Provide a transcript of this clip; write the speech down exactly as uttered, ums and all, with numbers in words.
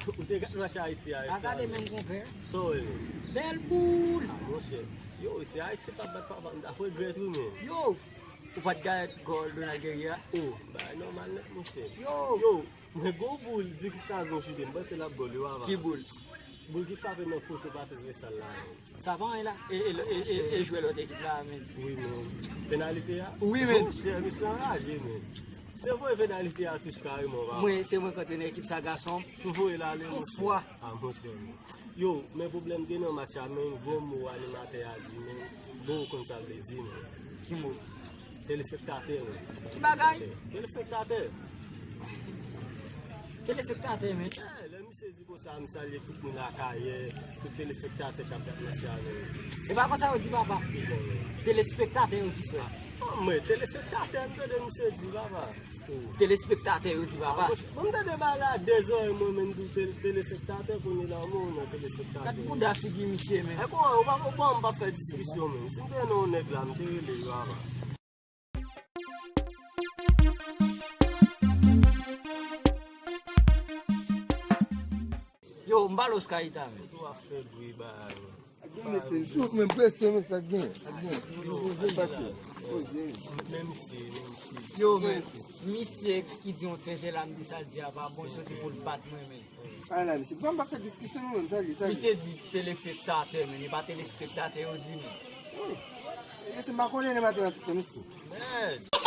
Ou te gade match Ayiti a, a gade menm konpè. Sa w rele? Bèl boul. Ah, monchè. Yo, si Ayiti pa t bat papa m, m t ap regrèt wi, men. Yo, ou pa t gade gòl Donald Guerrier a? Oh, bagay nòmal nèt, monchè. Yo. Yo, mwen gon boul, di ki stazon chite, m panse l ap gòl yo avan. Ki boul? Boul ki frape nan poto Patrice Vessal la. Sa pa anyen la. E, e, e, e, e jwè lòt ekip la, men. Wi, men. Penalite a? Wi, men. Monchè, misye anraje, men. Se vre penalite a touch kareman, papa. Mwen, se mwen k antrenè ekip sa, gason. M voye l ale, monchè. Poufwa. Ah, monchè, men. Yo, men pwoblèm gen nan match la, men, gwo mo animatè a di, men, bon, ou konn sa vle di, men. Ki mo? Telespektatè, men. Ki bagay? Telespektatè. Telespektatè, men. Eh, lè misye di konsa, m salye tout moun Akayè, tout telespektatè k ap gad match la, men. E pa konsa yo di, papa. Ki jan, men? Telespektatè yo di, frè. Ah, mwen, telespektatè, m tande misye di, papa. Telespektatè yo di, papa. Bon, m tande bagay la de zòrèy mwen, men m di w tel-, telespektatè, kounye la, mwen nan telespektatè. Gad bouda figi misye, men. E kòman, ou pa konprann, m pa fè diskisyon, men. Si m te nan yon nèg la, m te rele yo avan. Yo, m pale Oscar Ita, men. Ou ap fè bri, bagay, men. Gen mesye, sou men prese, men sa gen. Sa gen. Yo, pase. Poze. Men misye, men misye. Yo, men, misye ki di yon tenten la, m di sa l di a pa bon, li soti pou l bat mwen, men. Ala, misye, bon, m pa fè diskisyon, non, men sa li, sa li. Misye di telespektatè, men, e pa telespektatè yo di, men. Wi. Mesye, m pa konnen nan matematik, non, mesye. Mèd.